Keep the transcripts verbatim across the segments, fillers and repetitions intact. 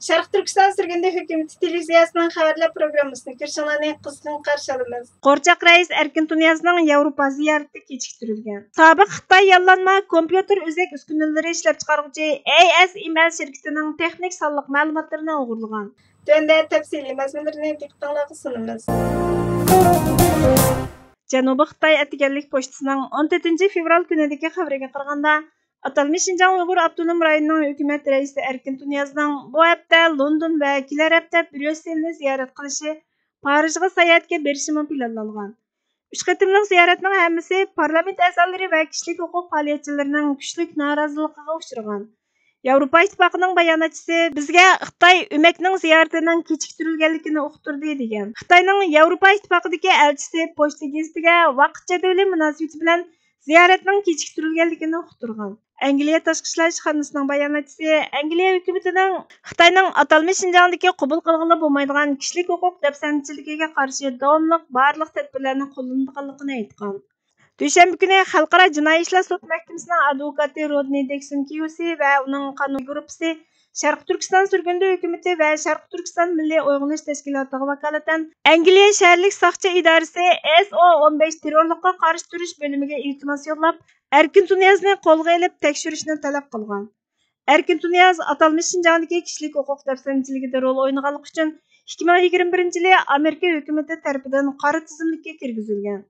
شەرقىي تۈركىستان سۈرگۈندە ھۆكۈمىتى تېلېۋىزىيەسىنىڭ خەۋەرلەر پروگراممىسىنى كۆرۈشۈڭلارنى قىزغىن قارشى ئالىمىز. قورچاق رەئىس ئەركىن تۇنىيازنىڭ ياۋروپا زىيارىتى كېچىكتۈرۈلگەن. سابىق خىتاي ياللانما كومپيۇتېر ئۆزەك ئۈسكۈنىلىرى ئىشلەپچىقارغۇچى ئەي ئەس ئىم ئەل شىركىتىنىڭ تېخنىك سانلىق مەلۇماتلىرىنى ئوغرىلىغان. تۆۋەندە تەپسىلىي مەزمۇنلىرىنى دىققىتىڭلارغا سۇنىمىز. جەنۇبىي خىتاي ئەتىگەنلىك پوچتىسىنىڭ ئون تۆتىنچى فېۋرال كۈنىدىكى خەۋىرىگە قارىغاندا، ئاتالمىش شىنجاڭ ئۇيغۇر ئاپتونوم رايونىنىڭ ھۆكۈمەت رەئىسى ئەركىن تۇنىيازنىڭ بۇ ھەپتە لوندون ۋە كېلەر ھەپتە بريۇسسېلنى زىيارەت قىلىشى، پارىژغا ساياھەتكە بېرىشىمۇ پىلانلانغان. ئۈچ قېتىملىق زىيارەتنىڭ ھەممىسى پارلامېنت ئەزالىرى ۋە كىشىلىك ھوقۇق پائالىيەتچىلىرىنىڭ كۈچلۈك نارازىلىقىغا ئۇچرىغان. ياۋروپا ئىتتىپاقىنىڭ باياناتچىسى بىزگە خىتاي ئۆمەكنىڭ زىيارىتىنىڭ كېچىكتۈرۈلگەنلىكىنى ئۇقتۇردى، دېگەن. خىتاينىڭ ياۋروپا ئىتتىپاقىدىكى ئەلچىسى پوچتا گېزىتىگە ۋاقىت جەدۋىلى مۇناسىۋىتى بىلەن زىيارەتنىڭ كېچىكتۈرۈلگەنلىكىنى ئۇقتۇرغان. ئەنگلىيە تاشقى ئىشلار ئىشخانىسىنىڭ باياناتچىسى ئەنگلىيە ھۆكۈمىتىنىڭ خىتاينىڭ ئاتالمىش شىنجاڭدىكى قوبۇل قىلغىلى بولمايدىغان كىشىلىك ھوقۇق دەپسەندىچىلىكىگە قارشى داۋاملىق بارلىق تەدبىرلەرنى قوللىنىدىغانلىقىنى ئېيتقان. دۈشەنبە كۈنى خەلقئارا جىنايى ئىشلار سوت مەھكىمىسىنىڭ ئادۋوكاتى رودنى دېكسون كيۇسى ۋە ئۇنىڭ قانۇن گۇرۇپپىسى شەرقىي تۈركىستان سۈرگۈندە ھۆكۈمىتى ۋە شەرقىي تۈركىستان مىللىي ئويغىنىش تەشكىلاتىغا ۋاكالىتەن ئەنگلىيە شەھەرلىك ساقچى ئىدارىسى ئېس ئو ئون بەش تېررورلۇققا قارشى تۇرۇش بۆلۈمىگە ئىلتىماس يوللاپ، ئەركىن تۇنىيازنى قولغا ئېلىپ تەكشۈرۈشنى تەلەپ قىلغان. ئەركىن تۇنىياز ئاتالمىش شىنجاڭدىكى كىشىلىك ھوقۇق دەپسەندىچىلىكىدە رول ئوينىغانلىقى ئۈچۈن ئىككى مىڭ يىگىرمە بىرىنچى يىلى ئامېرىكا ھۆكۈمىتى تەرىپىدىن قارا تىزىملىككە كىرگۈزۈلگەن.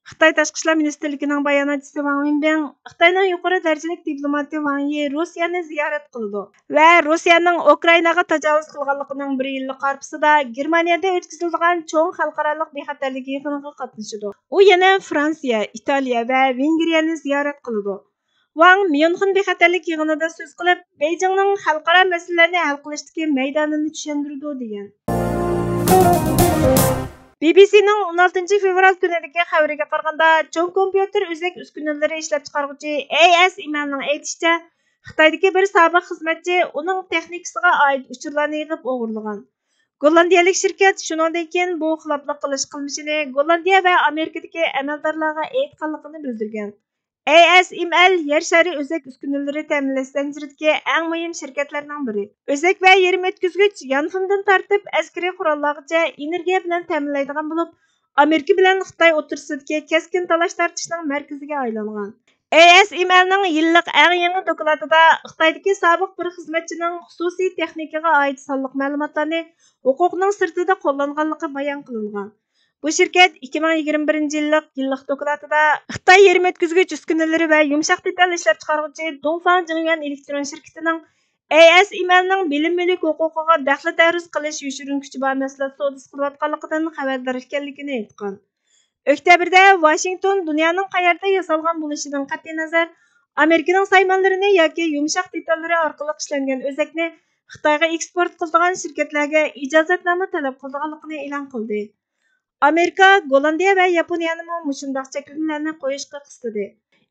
خىتاي تاشقى ئىشلار مىنىستىرلىكىنىڭ باياناتچىسى ۋاڭ ۋېنبىڭ خىتاينىڭ يۇقىرى دەرىجىلىك دىپلوماتى ۋاڭ يى روسىيەنى زىيارەت قىلىدۇ ۋە روسىيەنىڭ ئوكرائىناغا تاجاۋۇز قىلغانلىقىنىڭ بىر يىللىق ھارپىسىدا گېرمانىيەدە ئۆتكۈزۈلىدىغان چوڭ خەلقئارالىق بىخەتەرلىك يىغىنىغا قاتنىشىدۇ. ئۇ يەنە فرانسىيە، ئىتالىيە ۋە ۋېنگرىيەنى زىيارەت قىلىدۇ. ۋاڭ ميۇنخېن بىخەتەرلىك يىغىنىدا سۆز قىلىپ، بېيجىڭنىڭ خەلقئارا مەسىلىلەرنى ھەل قىلىشتىكى مەيدانىنى چۈشەندۈرىدۇ، دېگەن. بى بى سىنىڭ ئون ئالتىنچى فېۋرال كۈنىدىكى خەۋىرىگە قارىغاندا، چوڭ كومپيۇتېر ئۆزەك ئۈسكۈنىلىرى ئىشلەپچىقارغۇچى ئەي ئەس ئىمەلنىڭ ئېيتىشىچە، خىتايدىكى بىر سابىق خىزمەتچى ئۇنىڭ تېخنىكىسىغا ئائىت ئۇچۇرلارنى يىغىپ ئوغرىلىغان. گوللاندىيەلىك شىركەت شۇنىڭدىن كېيىن بۇ خىلاپلىق قىلىش قىلمىشىنى گوللاندىيە ۋە ئامېرىكىدىكى ئەمەلدارلارغا ئېيتقانلىقىنى بىلدۈرگەن. ئەي ئەس ئىم ئەل يەر شارى ئۆزەك ئۈسكۈنىلىرى تەمىنلەش زەنجىرىدىكى ئەڭ مۇھىم شىركەتلەرنىڭ بىرى. ئۆزەك ۋە يېرىم ئۆتكۈزگۈچ يانفوندىن تارتىپ ئەسكىرىي قوراللارغىچە ئېنېرگىيە بىلەن تەمىنلەيدىغان بولۇپ، ئامېرىكا بىلەن خىتاي ئوتتۇرىسىدىكى كەسكىن تالاش تارتىشنىڭ مەركىزىگە ئايلانغان. ئەي ئەس ئىم ئەلنىڭ يىللىق ئەڭ يېڭى دوكلاتىدا خىتايدىكى سابىق بىر خىزمەتچىنىڭ خۇسۇسىي تېخنىكىغا ئائىت سانلىق مەلۇماتلارنى ھوقۇقنىڭ سىرتىدا قوللانغانلىقى بايان قىلىنغان. بۇ شىركەت ئىككى مىڭ يىگىرمە بىرىنچى يىللىق يىللىق دوكلاتىدا خىتاي يېرىم ئۆتكۈزگۈچ ئۈسكۈنىلىرى ۋە يۇمشاق دېتال ئىشلەپچىقارغۇچى دۇڭفاڭ جىڭيۈەن ئېلېكترون شىركىتىنىڭ ئەي ئەس ئىم ئەلنىڭ بىلىم مۈلۈك ھوقۇقىغا دەخلى تەرۇز قىلىش يوشۇرۇن كۈچى بار مەھسۇلات سودىسى قىلىۋاتقانلىقىدىن خەۋەردار ئىكەنلىكىنى ئېيتقان. ئۆكتەبىردە ۋاشىنگتون دۇنيانىڭ قەيەردە ياسالغان بولۇشىدىن قەتئىينەزەر، ئامېرىكىنىڭ سايمانلىرىنى ياكى يۇمشاق دېتاللىرى ئارقىلىق ئىشلەنگەن ئۆزەكنى خىتايغا ئېكسپورت قىلىدىغان شىركەتلەرگە ئىجازەتنامە تەلەپ قىلىدىغانلىقىنى ئېلان قىلدى. ئامېرىكا، گوللاندىيە ۋە ياپونىيەنىمۇ مۇشۇنداق چەكلىمىلەرنى قويۇشقا قىستىدى.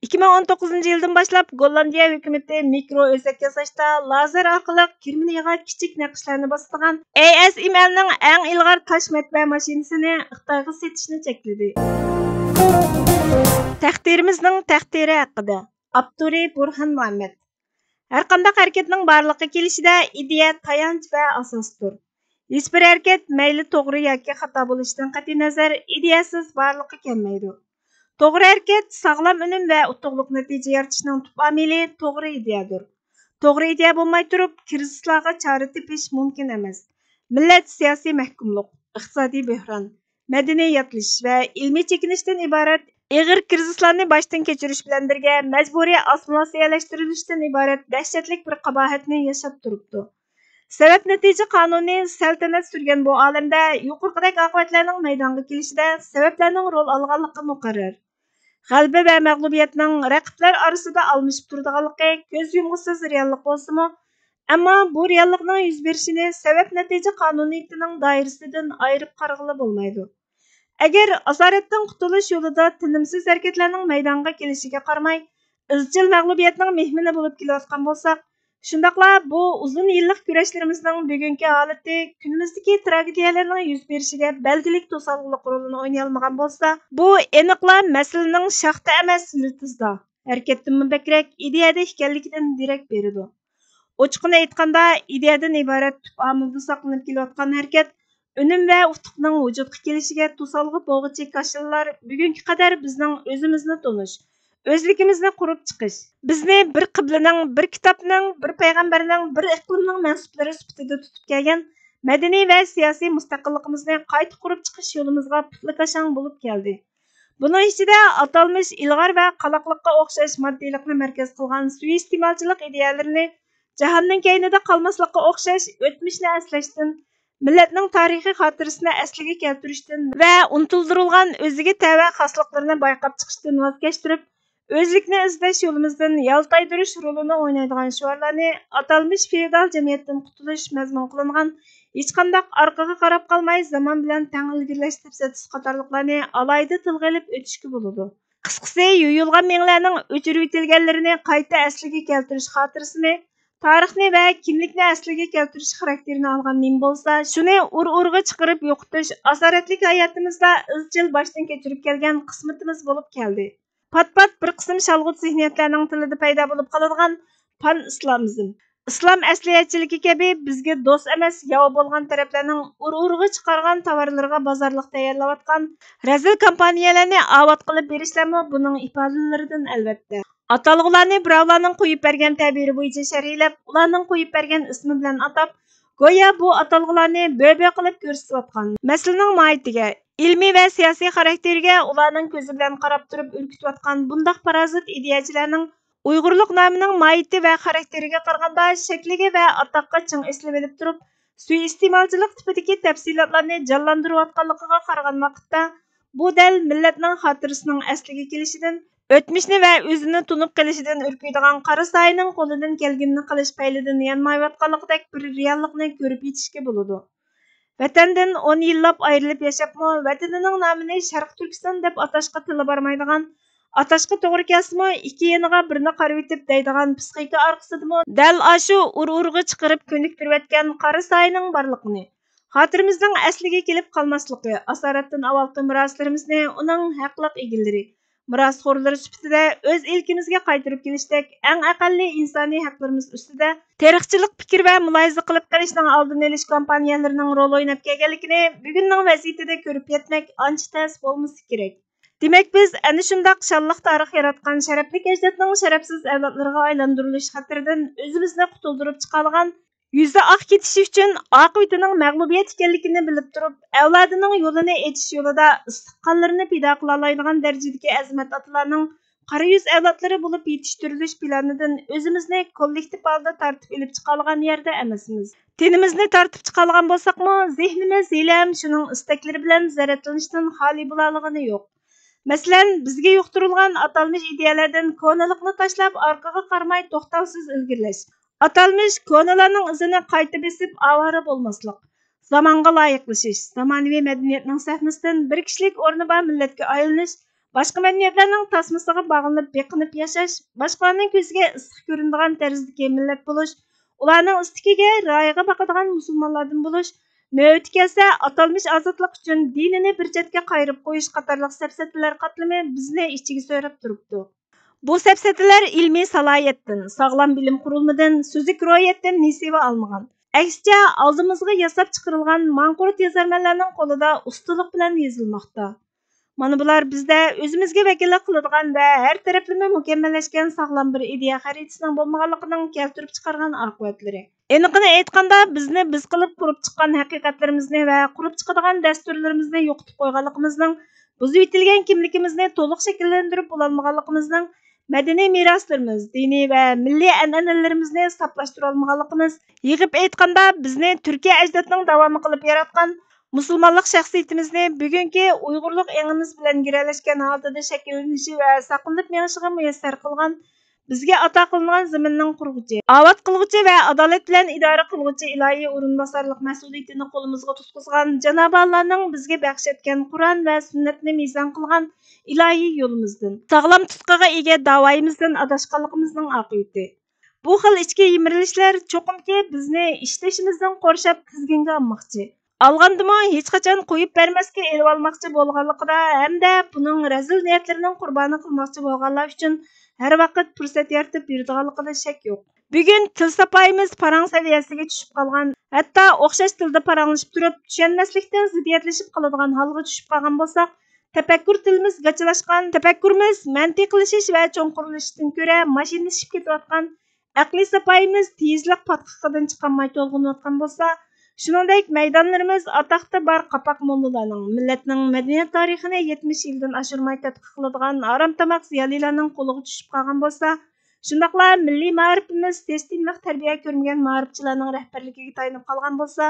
ئىككى مىڭ ئون توققۇزىنچى يىلدىن باشلاپ گوللاندىيە ھۆكۈمىتى مىكرو ئۆزەك ياساشتا لازېر ئارقىلىق كىرمىنىغا كىچىك نەقىشلەرنى باسىدىغان ئەي ئەس ئىم ئەلنىڭ ئەڭ ئىلغار تاش مەتبەئە ماشىنىسىنى خىتايغا سېتىشنى چەكلىدى. تەقدىرىمىزنىڭ تەقدىرى ھەققىدە. ئاپتورى بۇرھان مۇھەممەد. ھەرقانداق ھەرىكەتنىڭ بارلىققا كېلىشىدە ئىدىيە تايانچ ۋە ئاساستۇر. ھېچبىر ھەرىكەت مەيلى توغرا ياكى خاتا بولۇشىدىن قەتئىينەزەر، ئىدىيەسىز بارلىققا كەلمەيدۇ. توغرا ھەرىكەت، ساغلام ئۈنۈم ۋە ئۇتۇقلۇق نەتىجە يارىتىشنىڭ تۈپ ئامىلى توغرا ئىدىيەدۇر. توغرا ئىدىيە بولماي تۇرۇپ، كىرىزىسلارغا چارە تېپىش مۇمكىن ئەمەس. مىللەت سىياسىي مەھكۇملۇق، ئىقتىسادىي بۆھران، مەدەنىي ياتلىشىش ۋە ئىلمىي چېكىنىشتىن ئىبارەت ئېغىر كىرىزىسلارنى باشتىن كەچۈرۈش بىلەن بىرگە مەجبۇرىي ئاسسىمىلياتسىيەلەشتۈرۈلۈشتىن ئىبارەت دەھشەتلىك بىر قاباھەتنى ياشاپ تۇرۇپتۇ. سەۋەب نەتىجە قانۇنى سەلتەنەت سۈرگەن بۇ ئالەمدە يۇقىرىقىدەك ئاقىۋەتلەرنىڭ مەيدانغا كېلىشىدە سەۋەبلەرنىڭ رول ئالغانلىقى مۇقەررەر. غەلىبە ۋە مەغلۇبىيەتنىڭ رەقىبلەر ئارىسىدا ئالمىشىپ تۇرىدىغانلىقى كۆز يۇمغۇسىز رېئاللىق بولسىمۇ، ئەمما بۇ رېئاللىقنىڭ يۈز بېرىشىنى سەۋەب نەتىجە قانۇنىيىتىنىڭ دائىرىسىدىن ئايرىپ قارىغىلى بولمايدۇ. ئەگەر ئاسارەتتىن قۇتۇلۇش يولىدا تىنىمسىز ھەرىكەتلەرنىڭ مەيدانغا كېلىشىگە قارىماي، ئىزچىل مەغلۇبىيەتنىڭ مېھمىنى بولۇپ كېلىۋاتقان بولساق، شۇنداقلا بۇ ئۇزۇن يىللىق كۈرەشلىرىمىزنىڭ بۈگۈنكى ھالىتى كۈنىمىزدىكى تراگېدىيەلەرنىڭ يۈز بېرىشىگە بەلگىلىك توسالغۇلۇق رولىنى ئوينىيالمىغان بولسا، بۇ ئېنىقلا مەسىلىنىڭ شاختا ئەمەس، يىلتىزدا، ھەرىكەتتىنمۇ بەكرەك ئىدىيەدە ئىكەنلىكىدىن دېرەك بېرىدۇ. ئوچۇقىنى ئېيتقاندا، ئىدىيەدىن ئىبارەت تۈپ ئامىلدا ساقلىنىپ كېلىۋاتقان ھەرىكەت، ئۈنۈم ۋە ئۇتۇقنىڭ ۋۇجۇدقا كېلىشىگە توسالغۇ بولغۇچى كاشىلىلار بۈگۈنگە قەدەر بىزنىڭ ئۆزىمىزنى تونۇش، ئۆزلۈكىمىزنى قۇرۇپ چىقىش، بىزنى بىر قىبلىنىڭ، بىر كىتابنىڭ، بىر پەيغەمبەرنىڭ، بىر ئىقلىمنىڭ مەنسۇپلىرى سۈپىتىدە تۇتۇپ كەلگەن مەدەنىي ۋە سىياسىي مۇستەقىللىقىمىزنى قايتا قۇرۇپ چىقىش يولىمىزغا پۇتلىكاشاڭ بولۇپ كەلدى. بۇنىڭ ئىچىدە ئاتالمىش ئىلغار ۋە قالاقلىققا ئوخشاش ماددىيلىقنى مەركەز قىلغان سۇيىئىستېمالچىلىق ئىدىيەلىرىنى جاھاننىڭ كەينىدە قالماسلىققا ئوخشاش ئۆتمۈشنى ئەسلەشتىن، مىللەتنىڭ تارىخىي خاتىرىسىنى ئەسلىگە كەلتۈرۈشتىن ۋە ئۇنتۇلدۇرۇلغان ئۆزىگە تەۋە خاسلىقلىرىنى بايقاپ چىقىشتىن ۋاز كەچتۈرۈپ، ئۆزلۈكنى ئىزدەش يولىمىزدىن يالتايدۇرۇش رولىنى ئوينايدىغان شوئارلارنى ئاتالمىش فېئودال جەمئىيەتتىن قۇتۇلۇش مەزمۇن قىلىنغان، ھېچقانداق ئارقىغا قاراپ قالماي زامان بىلەن تەڭ ئىلگىرىلەش سەپسەتىسى قاتارلىقلارنى ئالاھىدە تىلغا ئېلىپ ئۆتۈشكە بولىدۇ. قىسقىسى، يۇيۇلغان مېڭىلەرنىڭ ئۆچۈرۈۋېتىلگەنلىرىنى قايتا ئەسلىگە كەلتۈرۈش خاتىرىسىنى، تارىخنى ۋە كىملىكنى ئەسلىگە كەلتۈرۈش خاراكتېرىنى ئالغان نېمە بولسا، شۇنى ئۇر-ئۇرغا چىقىرىپ يوقىتىش ئاسارەتلىك ھاياتىمىزدا ئىزچىل باشتىن كەچۈرۈپ كەلگەن قىسمىتىمىز بولۇپ كەلدى. پات-پات بىر قىسىم شالغۇت زېھنىيەتلەرنىڭ تىلىدا پەيدا بولۇپ قالىدىغان پان ئىسلامىزم، ئىسلام ئەسلىيەتچىلىكى كەبى بىزگە دوست ئەمەس، ياۋا بولغان تەرەپلەرنىڭ ئۇر-ئۇرغا چىقارغان تاۋارلىرىغا بازارلىق تەييارلاۋاتقان رەزىل كامپانىيەلەرنى ئاۋات قىلىپ بېرىشلەرمۇ بۇنىڭ ئىپادىلىرىدىن ئەلۋەتتە. ئاتالغۇلارنى بىراۋلارنىڭ قويۇپ بەرگەن تەبىرى بويىچە شەرھلەپ، ئۇلارنىڭ قويۇپ بەرگەن ئىسمى بىلەن ئاتاپ، گويا بۇ ئاتالغۇلارنى بۆ-بۆ قىلىپ كۆرسىتىۋاتقان، مەسىلىنىڭ ماھىيىتىگە، ئىلمىي ۋە سىياسىي خاراكتېرىگە ئۇلارنىڭ كۆزى بىلەن قاراپ تۇرۇپ ئۈركۈتۈۋاتقان بۇنداق پارازىت ئىدىيەچىلەرنىڭ ئۇيغۇرلۇق نامىنىڭ ماھىيىتى ۋە خاراكتېرىگە قارىغاندا شەكلىگە ۋە ئاتاققا چىڭ ئېسىلىۋېلىپ تۇرۇپ، سۇيىئىستېمالچىلىق تىپىدىكى تەپسىلاتلارنى جانلاندۇرۇۋاتقانلىقىغا قارىغان ۋاقىتتا، بۇ دەل مىللەتنىڭ خاتىرىسىنىڭ ئەسلىگە كېلىشىدىن، ئۆتمۈشنى ۋە ئۆزىنى تونۇپ قېلىشىدىن ئۈركۈيدىغان قارا سايىنىڭ قولىدىن كەلگىنىنى قىلىش پەيلىدىن يانمايۋاتقانلىقىدەك بىر رېئاللىقنى كۆرۈپ يېتىشكە بولىدۇ. ۋەتەندىن ئون يىللاپ ئايرىلىپ ياشاپمۇ، ۋەتىنىنىڭ نامىنى شەرقىي تۈركىستان دەپ ئاتاشقا تىلى بارمايدىغان، ئاتاشقا توغرا كەلسىمۇ، ئىككى يېنىغا بىرنى قارىۋېتىپ دەيدىغان پىسخىكا ئارقىسىدىمۇ دەل ئاشۇ ئۇر-ئۇرغا چىقىرىپ كۆنۈكتۈرۈۋەتكەن قارا سايىنىڭ بارلىقىنى، خاتىرىمىزنىڭ ئەسلىگە كېلىپ قالماسلىقى، ئاسارەتتىن ئاۋۋالقى مىراسلىرىمىزنى ئۇنىڭ ھەقلىق ئىگىلىرى، مىراسخورلىرى سۈپىتىدە ئۆز ئىلكىمىزگە قايتۇرۇپ كېلىشتەك ئەڭ ئەقەللىي ئىنسانىي ھەقلىرىمىز ئۈستىدە تېرىقچىلىق پىكىر ۋە مۇلاھىزە قىلىپ قېلىشنىڭ ئالدىنى ئېلىش كامپانىيەلىرىنىڭ رول ئويناپ كەلگەنلىكىنى بۈگۈننىڭ ۋەزىيىتىدە كۆرۈپ يەتمەك ئانچە تەس بولمىسا كېرەك. دېمەك، بىز ئەنە شۇنداق شانلىق تارىخ ياراتقان شەرەپلىك ئەجدادنىڭ شەرەپسىز ئەۋلادلىرىغا ئايلاندۇرۇلۇش خەتىرىدىن ئۆزىمىزنى قۇتۇلدۇرۇپ چىقالىغان، يۈزى ئاق كېتىشى ئۈچۈن ئاقىۋىتىنىڭ مەغلۇبىيەت ئىكەنلىكىنى بىلىپ تۇرۇپ، ئەۋلادىنىڭ يولىنى ئېچىش يولىدا ئىسسىق قانلىرىنى پىدا قىلالايدىغان دەرىجىدىكى ئەزىمەت ئاتىلارنىڭ قارا يۈز ئەۋلادلىرى بولۇپ يېتىشتۈرۈلۈش پىلانىدىن ئۆزىمىزنى كوللېكتىپ ھالدا تارتىپ ئېلىپ چىقالىغان يەردە ئەمەسمىز. تېنىمىزنى تارتىپ چىقالىغان بولساقمۇ، زېھنىمىز ھېلىھەم شۇنىڭ ئىستەكلىرى بىلەن زەرەتلىنىشتىن خالىي بولالىغىنى يوق. مەسىلەن، بىزگە يۇقتۇرۇلغان ئاتالمىش ئىدىيەلەردىن كونىلىقنى تاشلاپ، ئارقىغا قارىماي توختاۋسىز ئىلگىرىلەش، ئاتالمىش كونىلارنىڭ ئىزىنى قايتا بېسىپ ئاۋارە بولماسلىق، زامانغا لايىقلىشىش، زامانىۋى مەدەنىيەتنىڭ سەھنىسىدىن بىر كىشىلىك ئورنى بار مىللەتكە ئايلىنىش، باشقا مەدەنىيەتلەرنىڭ تاسمىسىغا باغلىنىپ بېقىنىپ ياشاش، باشقىلارنىڭ كۆزىگە ئىسسىق كۆرۈنىدىغان تەرزدىكى مىللەت بولۇش، ئۇلارنىڭ ئىستىكىگە، رايىغا باقىدىغان مۇسۇلمانلاردىن بولۇش، نۆۋىتى كەلسە، ئاتالمىش ئازادلىق ئۈچۈن دىنىنى بىر چەتكە قايرىپ قويۇش قاتارلىق سەپسەتىلەر قاتلىمى بىزنى ئىچىگە سۆرەپ تۇرۇپتۇ. بۇ سەپسەتىلەر ئىلمىي سالاھىيەتتىن، ساغلام بىلىم قۇرۇلمىدىن، سۈزۈك روھىيەتتىن نېسىۋە ئالمىغان، ئەكسىچە، ئالدىمىزغا ياساپ چىقىرىلغان ماڭقۇرت يازارمەنلەرنىڭ قولىدا ئۇستىلىق بىلەن يېزىلماقتا. مانا بۇلار بىزدە ئۆزىمىزگە ۋەكىللىك قىلىدىغان ۋە ھەر تەرەپلىمە مۇكەممەللەشكەن ساغلام بىر ئىدىيە خەرىتىسىنىڭ بولمىغانلىقىنىڭ كەلتۈرۈپ چىقارغان ئاقىۋەتلىرى. ئېنىقىنى ئېيتقاندا، بىزنى بىز قىلىپ قۇرۇپ چىققان ھەقىقەتلىرىمىزنى ۋە قۇرۇپ چىقىدىغان دەستۇرلىرىمىزنى يوقىتىپ قويغانلىقىمىزنىڭ، بۇزۇۋېتىلگەن كىملىكىمىزنى تولۇق شەكىللەندۈرۈپ بولالمىغانلىقىمىزنىڭ، مەدەنىي مىراسلىرىمىز، دىنىي ۋە مىللىي ئەنئەنىلىرىمىزنى ساپلاشتۇرالمىغانلىقىمىز، يىغىپ ئېيتقاندا، بىزنى تۈركىي ئەجدادنىڭ داۋامى قىلىپ ياراتقان مۇسۇلمانلىق شەخسىيىتىمىزنى بۈگۈنكى ئۇيغۇرلۇق ئېڭىمىز بىلەن گىرەلەشكەن ھالىتىدە شەكىللىنىشى ۋە ساقلىنىپ مېڭىشىغا مۇيەسسەر قىلغان، بىزگە ئاتا قىلىنغان زېمىننىڭ قۇرغۇچى، ئاۋات قىلغۇچى ۋە ئادالەت بىلەن ئىدارە قىلغۇچى ئىلاھىي ئورۇنباسارلىق مەسئۇلىيىتىنى قولىمىزغا تۇتقۇزغان جانابى ئاللانىڭ بىزگە بەخش ئەتكەن قۇرئان ۋە سۈننەتنى مىزان قىلغان ئىلاھىي يولىمىزدىن، ساغلام تۇتقىغا ئىگە داۋايىمىزدىن ئاداشقانلىقىمىزنىڭ ئاقىۋىتى. بۇ خىل ئىچكى يىمىرىلىشلەر چوقۇمكى بىزنى ئىشتىشىمىزدىن قورشاپ تىزگىنگە ئالماقچى. ئالغاندىمۇ ھېچقاچان قويۇپ بەرمەسكە ئېلىۋالماقچى بولغانلىقىدا ھەمدە بۇنىڭ رەزىل نىيەتلىرىنىڭ قۇربانى قىلماقچى بولغانلار ئۈچۈن ھەر ۋاقىت پۇرسەت يارىتىپ يۈرىدىغانلىقىدا شەك يوق. بۈگۈن تىل ساپايىمىز پاراڭ سەۋىيەسىگە چۈشۈپ قالغان، ھەتتا ئوخشاش تىلدا پاراڭلىشىپ تۇرۇپ، چۈشەنمەسلىكتىن زىددىيەتلىشىپ قالىدىغان ھالغا چۈشۈپ قالغان بولساق، تەپەككۇر تىلىمىز گاچىلاشقان، تەپەككۇرىمىز مەنتىقىلىشىش ۋە چوڭقۇرلىشىشتىن كۆرە ماشىنىلىشىپ كېتىۋاتقان، ئەقلىي ساپايىمىز تېيىزلىق پاتقىقىدىن چىقالماي تولغىنىۋاتقان بولسا، شۇنىڭدەك مەيدانلىرىمىز ئاتاقتا بار قاپاق موللىلارنىڭ، مىللەتنىڭ مەدەنىيەت تارىخىنى يەتمىش يىلدىن ئاشۇرماي تەتقىق قىلىدىغان ھارامتاماق زىيالىيلارنىڭ قولىغا چۈشۈپ قالغان بولسا، شۇنداقلا مىللىي مائارىپىمىز سىستېمىلىق تەربىيە كۆرمىگەن مائارىپچىلارنىڭ رەھبەرلىكىگە تايىنىپ قالغان بولسا،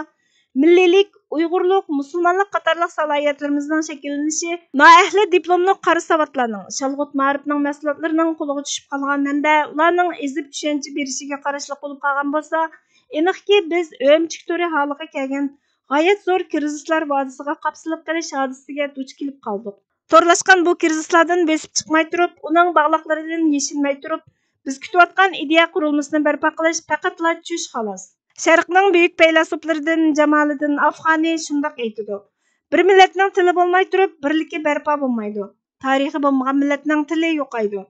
مىللىيلىك، ئۇيغۇرلۇق، مۇسۇلمانلىق قاتارلىق سالاھىيەتلىرىمىزنىڭ شەكىللىنىشى، نائەھلى دىپلوملۇق قارا ساۋاتلارنىڭ، شالغۇت مائارىپنىڭ مەھسۇلاتلىرىنىڭ قولىغا چۈشۈپ قالغان ھەمدە ئۇلارنىڭ ئېزىپ چۈشەنچە بېرىشىگە قاراشلىق بولۇپ قالغان بولسا، ئېنىقكى، بىز ئۆمۈچۈك تورى ھالىغا كەلگەن غايەت زور كىرىزىسلار ۋادىسىغا قاپسىلىپ قېلىش ھادىسىسىگە دۇچ كېلىپ قالدۇق. تورلاشقان بۇ كىرىزىسلاردىن بۆسۈپ چىقماي تۇرۇپ، ئۇنىڭ باغلاقلىرىدىن يېشىلمەي تۇرۇپ، بىز كۈتۈۋاتقان ئىدىيە قۇرۇلمىسىنى بەرپا قىلىش پەقەتلا چۈش، خالاس. شەرقنىڭ بۈيۈك پەيلاسوپلىرىدىن جامالىدىن ئافغانى شۇنداق ئېيتىدۇ: بىر مىللەتنىڭ تىلى بولماي تۇرۇپ، بىرلىكى بەرپا بولمايدۇ. تارىخى بولمىغان مىللەتنىڭ تىلى يوقايدۇ.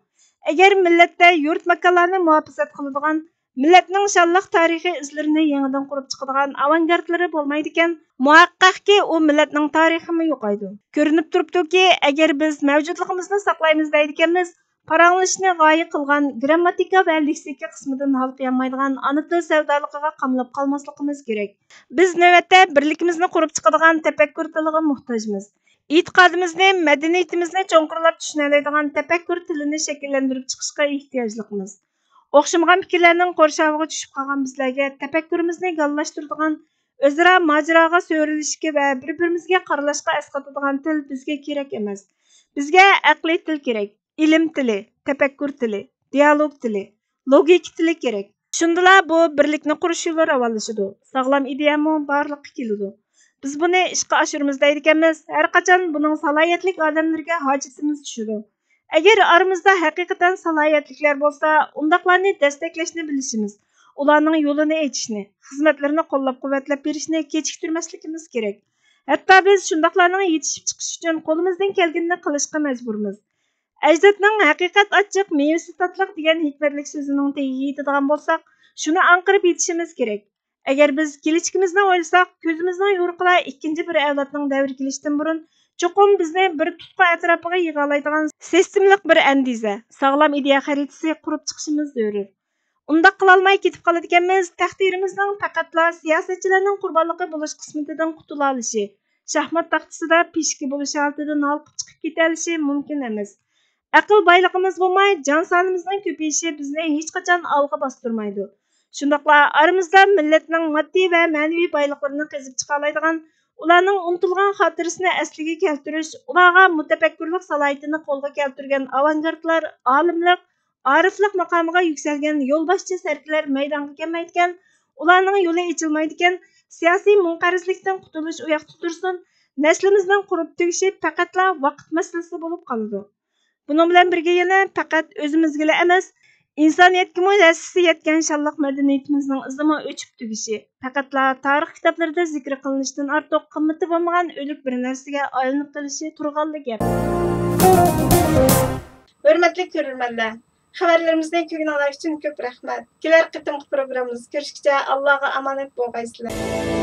ئەگەر مىللەتتە يۇرت ماكانلارنى مۇھاپىزەت قىلىدىغان، مىللەتنىڭ شانلىق تارىخىي ئىزلىرىنى يېڭىدىن قۇرۇپ چىقىدىغان ئاۋانگارتلىرى بولمايدىكەن، مۇھەققەقكى، ئۇ مىللەتنىڭ تارىخىمۇ يوقايدۇ. كۆرۈنۈپ تۇرۇپتۇكى، ئەگەر بىز مەۋجۇتلۇقىمىزنى ساقلايمىز دەيدىكەنمىز، پاراڭلىشىشنى غايە قىلغان گرامماتىكا ۋە لېكسىكا قىسمىدىن ھالقىيالمايدىغان ئانا تىل سەۋدالىقىغا قامىلىپ قالماسلىقىمىز كېرەك. بىز نۆۋەتتە بىرلىكىمىزنى قۇرۇپ چىقىدىغان تەپەككۇر تىلىغا موھتاجمىز. ئېتىقادىمىزنى، مەدەنىيىتىمىزنى چوڭقۇرلاپ چۈشىنەلەيدىغان تەپەككۇر تىلىنى شەكىللەندۈرۈپ چىقىشقا ئېھتىياجلىقمىز. ئوخشىمىغان پىكىرلەرنىڭ قورشاۋىغا چۈشۈپ قالغان بىزلەرگە تەپەككۇرىمىزنى گاللاشتۇرىدىغان، ئۆزئارا ماجىراغا سۆرىلىشكە ۋە بىر-بىرىمىزگە قارىلاشقا ئەسقاتىدىغان تىل بىزگە كېرەك ئەمەس. بىزگە ئەقلىي تىل كېرەك، ئىلىم تىلى، تەپەككۇر تىلى، دىيالوگ تىلى، لوگىكا تىلى كېرەك. شۇندىلا بۇ بىرلىكنى قۇرۇش يولى راۋانلىشىدۇ، ساغلام ئىدىيەمۇ بارلىققا كېلىدۇ. بىز بۇنى ئىشقا ئاشۇرىمىز دەيدىكەنمىز، ھەرقاچان بۇنىڭ سالاھىيەتلىك ئادەملىرىگە ھاجىتىمىز چۈشىدۇ. ئەگەر ئارىمىزدا ھەقىقەتەن سالاھىيەتلىكلەر بولسا، ئۇنداقلارنى دەستەكلەشنى بىلىشىمىز، ئۇلارنىڭ يولىنى ئېچىشنى، خىزمەتلىرىنى قوللاپ-قۇۋۋەتلەپ بېرىشنى كېچىكتۈرمەسلىكىمىز كېرەك. ھەتتا بىز شۇنداقلارنىڭ يېتىشىپ چىقىشى ئۈچۈن قولىمىزدىن كەلگىنىنى قىلىشقا مەجبۇرمىز. ئەجدادنىڭ «ھەقىقەت ئاچچىق، مېۋىسى تاتلىق» دېگەن ھېكمەتلىك سۆزىنىڭ تېگىگە يېتىدىغان بولساق، شۇنى ئاڭقىرىپ يېتىشىمىز كېرەك. ئەگەر بىز كېلىچىكىمىزنى ئويلىساق، كۆزىمىزنىڭ يورۇقىدا ئىككىنچى بىر ئەۋلادنىڭ دەۋرى كېلىشتىن بۇرۇن، چوقۇم بىزنى بىر تۇتقا ئەتراپىغا يىغالايدىغان سىستېمىلىق بىر ئەندىزە، ساغلام ئىدىيە خەرىتىسى قۇرۇپ چىقىشىمىز زۆرۈر. ئۇنداق قىلالماي كېتىپ قالىدىكەنمىز، تەقدىرىمىزنىڭ پەقەتلا سىياسەتچىلەرنىڭ قۇربانلىقى بولۇش قىسمىتىدىن قۇتۇلالىشى، شاھمات تاختىسىدا پىشكە بولۇش ھالىتىدىن ھالقىپ چىقىپ كېتەلىشى مۇمكىن ئەمەس. ئەقىل بايلىقىمىز بولماي، جان سانىمىزنىڭ كۆپىيىشى بىزنى ھېچقاچان ئالغا باستۇرمايدۇ. شۇنداقلا ئارىمىزدا مىللەتنىڭ ماددىي ۋە مەنىۋى بايلىقلىرىنى قېزىپ چىقالايدىغان، ئۇلارنىڭ ئۇنتۇلغان خاتىرىسىنى ئەسلىگە كەلتۈرۈش، ئۇلارغا مۇتەپەككۇرلۇق سالاھىيىتىنى قولغا كەلتۈرگەن ئاۋانگارتلار، ئالىملىق، ئارىفلىق ماقامىغا يۈكسەلگەن يولباشچى سەركىلەر مەيدانغا كەلمەيدىكەن، ئۇلارنىڭ يولى ئېچىلمايدىكەن، سىياسىي مۇنقەرزلىكتىن قۇتۇلۇش ئۇياقتا تۇرسۇن، نەسلىمىزنىڭ قۇرۇپ تۈگىشى پەقەتلا ۋاقىت مەسىلىسى بولۇپ قالىدۇ. بۇنىڭ بىلەن بىرگە يەنە پەقەت ئۆزىمىزگىلا ئەمەس، ئىنسانىيەتكىمۇ ھەسسىسى يەتكەن شانلىق مەدەنىيىتىمىزنىڭ ئىزىمۇ ئۆچۈپ تۈگىشى، پەقەتلا تارىخ كىتابلىرىدا زىكرى قىلىنىشتىن ئارتۇق قىممىتى بولمىغان ئۆلۈك بىر نەرسىگە ئايلىنىپ قېلىشى تۇرغانلا گەپ. ھۆرمەتلىك كۆرۈرمەنلەر، خەۋەرلىرىمىزنى كۆرگىنىڭلار ئۈچۈن كۆپ رەھمەت. كېلەر قېتىمقى پروگراممىمىزدا كۆرۈشكىچە ئاللاغا ئامانەت بولغايسىلەر.